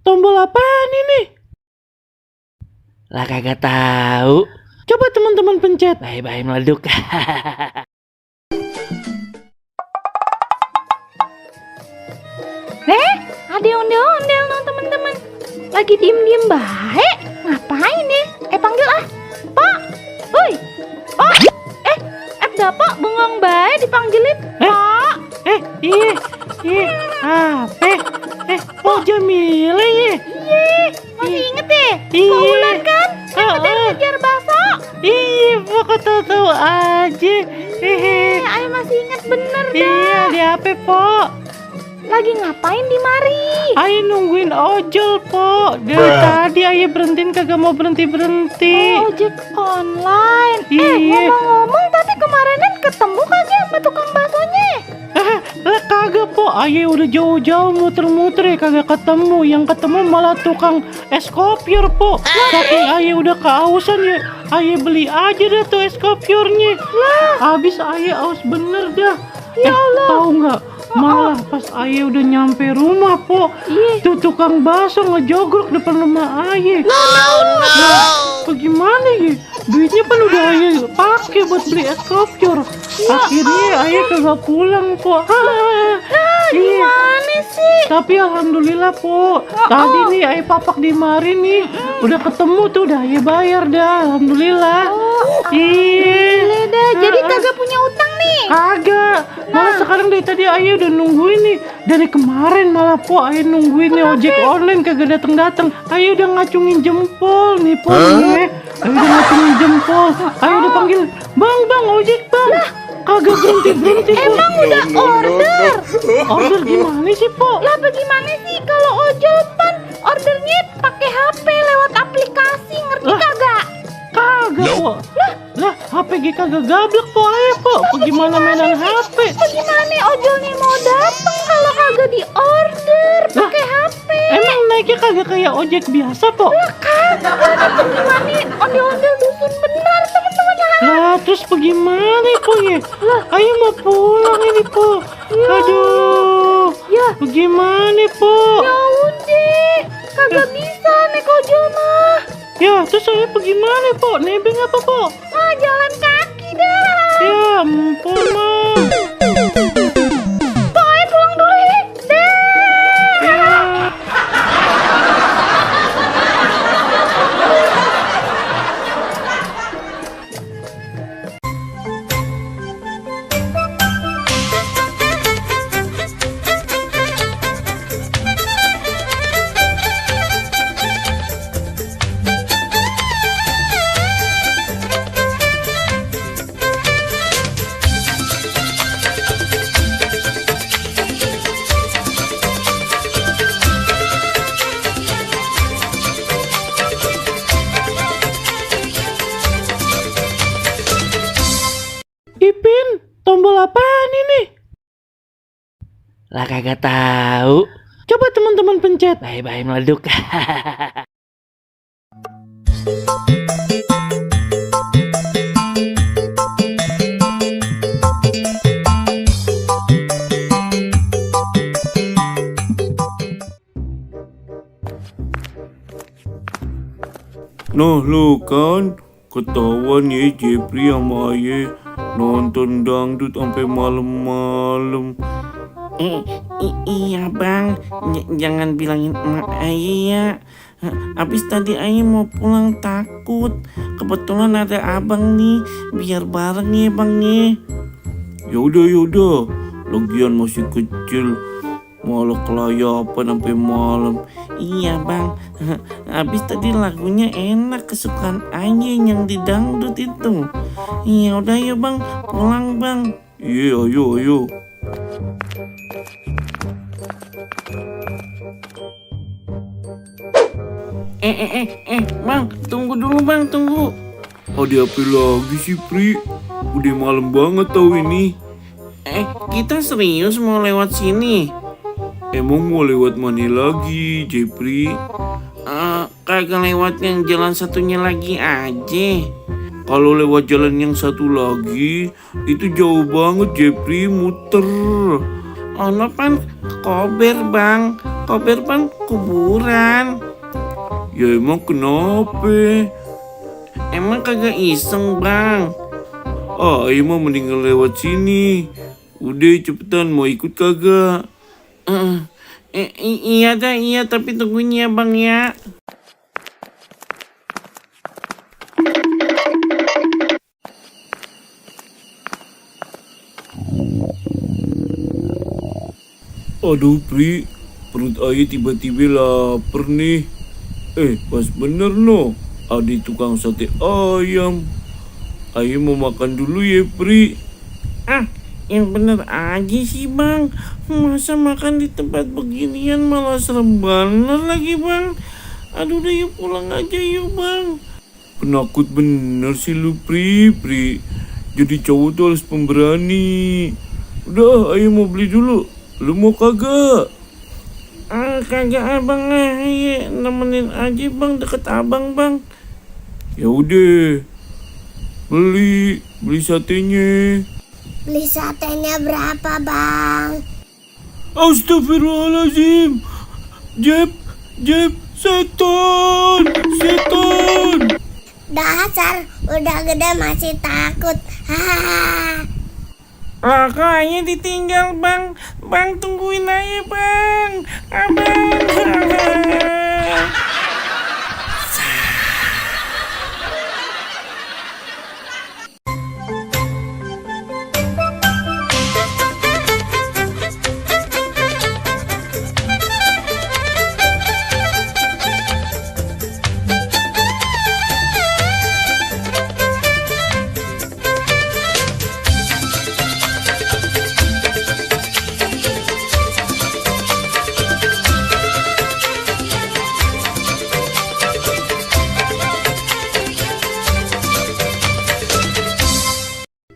tombol apaan ini? Lah kagak tahu. Coba teman-teman pencet. Bye-bye meleduk. Ada ondel-ondel no teman-teman. Lagi diem-diem baik. Ngapain ya? Panggil ah. Pak. Woi. Pak. Ada Pak bengong baik dipanggilin. Pak. Iya. Apa? Oh Jamila ya? Iya. Masih inget ya? Iya. Bulan kan? Yang ngejar bakso. Iya, pokok tahu aja. Ayo masih inget bener dah. Iya, ada apa, Po? Lagi ngapain di mari? Ayo nungguin ojol, Po. Dari tadi ayo berhentiin kagak mau berhenti. Ojek online. Iya. Ngomong-ngomong tadi kemarinan ketemu kagak sama tukang baksonya? Lah kagak, Po. Ayo udah jauh-jauh muter-muter ya kagak ketemu. Yang ketemu malah tukang es kopior, Po. Saking ayo udah kehausan ya. Ayo beli aja dah tuh es kopiornya. Lah, habis ayo aus bener dah. Ya Allah. Tahu nggak? Malah pas Aye udah nyampe rumah, Po, tuh tukang bakso ngejogrok depan rumah Aye. Bagaimana ya? Duitnya kan udah Aye pakai buat beli es kopior. Akhirnya Aye kagak pulang, Po. Gimana sih? Tapi alhamdulillah, Po. Tadi nih Aye papak di mari nih. Udah ketemu tuh, udah Aye bayar dah. Alhamdulillah. Iya dah. Jadi kagak punya utang nih? Kagak. Malah sekarang dari tadi Aye udah nungguin nih. Dari kemarin malah, Po, Aye nungguin nih ojek online kagak dateng-dateng. Aye udah ngacungin jempol nih, Po. Aye udah ngacungin jempol. Aye udah panggil, Bang, ojek, Bang. Kagak berhenti-berhenti, Po. Emang udah order? Order gimana sih, Po? Lah bagaimana sih kalau ojol pan ordernya pakai HP lewat aplikasi, ngerti kagak? Kagak, Po. Lah, HP G kagak gablek, Po. Ayo, Po. Gimana mainan HP? Bagaimana ojolnya mau datang kalau kagak di order pakai HP? Emang naiknya kagak kayak ojek biasa, Po? Lah kagak, itu gimana? Ondel-ondel dusun benar teman-teman. Lah, terus bagaimana, Po ya? Ayo mau pulang ini, Po. Aduh. Ya. Bagaimana, Po? Ya udah, kagak bisa naik ojol mah. Ya, terus saya bagaimana, Po? Nebeng apa, Po? Jalan kaki dah. Ya ampun, Mam. Pokoknya pulang dulu ya. Ya. Ipin, tombol apaan ini? Lah kagak tahu. Coba teman-teman pencet. Bye-bye meleduk. Nah lo kan ketahuan ya Jepri sama Aye nonton dangdut sampai malam-malam. Iya bang, jangan bilangin emak Aye ya. Habis tadi Aye mau pulang takut. Kebetulan ada abang nih, biar bareng ya bang ya. Yaudah, lagian masih kecil, malah kelayapan sampai malam. Iya bang, habis tadi lagunya enak kesukaan Aye yang di dangdut itu. Iya udah ya bang, pulang bang. Iya, ayo. Bang, tunggu dulu bang, tunggu. Ada apa lagi sih, Pri? Udah malam banget tau ini. Kita serius mau lewat sini? Emang mau lewat mana lagi, Jepri? Kagak lewat yang jalan satunya lagi aja. Kalau lewat jalan yang satu lagi, itu jauh banget, Jepri, muter. Ono pan kober bang, Kober bang kuburan. Ya emang kenapa? Emang kagak iseng bang? Ayo mah meninggal lewat sini. Udah cepetan mau ikut kagak? Iya dah iya tapi tungguin ya bang ya. Aduh Pri, perut ayah tiba-tiba lapar nih. Pas bener no, ada tukang sate ayam. Ayah mau makan dulu ya Pri. Yang bener aja sih bang. Masa makan di tempat beginian malah serem banget lagi bang. Aduh udah yuk pulang aja yuk bang. Penakut bener sih lu Pri. Jadi cowok tuh harus pemberani. Udah ayah mau beli dulu. Lu mau kagak? Kagak abang iya nemenin aja bang deket abang bang. Ya udah. Beli satenya. Beli satenya berapa, Bang? Astagfirullahaladzim. Jeb, setan. Dasar, udah gede masih takut. Hahaha. Kok aja ditinggal bang. Bang tungguin aja bang. Abang.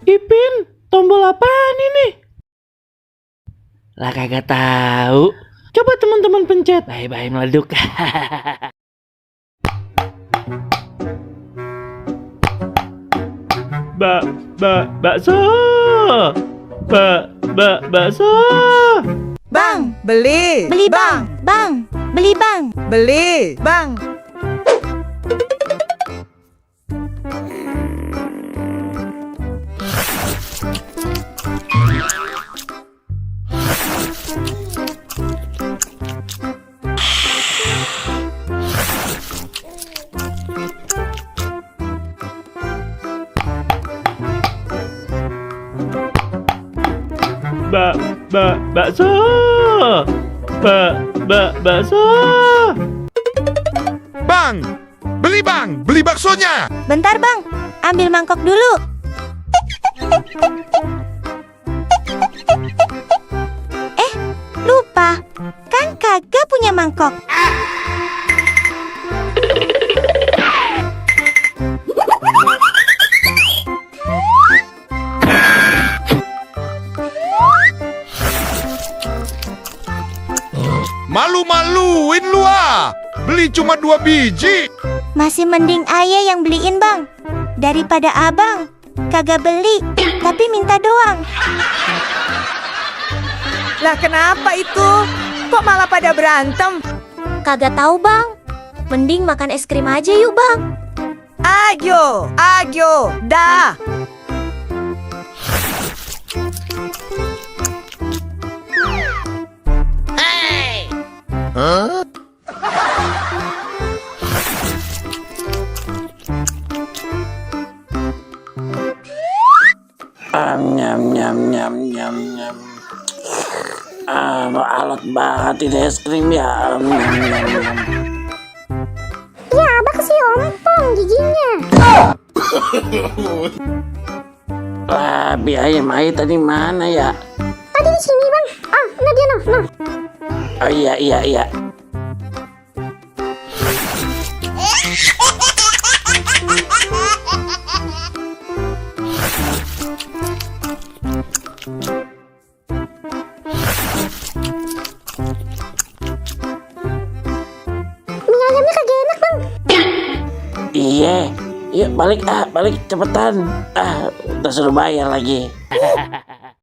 Ipin, tombol apaan ini? Lah kagak tahu. Coba teman-teman pencet. Bye-bye meleduk. Bakso. Bakso. Bang, beli. Beli bang, beli bang. Beli, bang. Bakso. Bakso. Bang, beli baksonya. Bentar bang, ambil mangkok dulu. Lupa, kan kagak punya mangkok. Malu-maluin lu ah. Beli cuma 2 biji. Masih mending ayah yang beliin bang, daripada abang kagak beli, tapi minta doang. Lah kenapa itu? Kok malah pada berantem? Kagak tahu bang, mending makan es krim aja yuk bang. Ayo, dah. Nyam. Alot banget ini es krim ya. Ya, abang sih ompong giginya. Lah, ayam ayam tadi mana ya? Tadi di sini, Bang. Nah dia noh. Oh iya. Mie ayamnya kagak enak, Bang. Iya. Yuk balik cepetan. Udah suruh bayar lagi.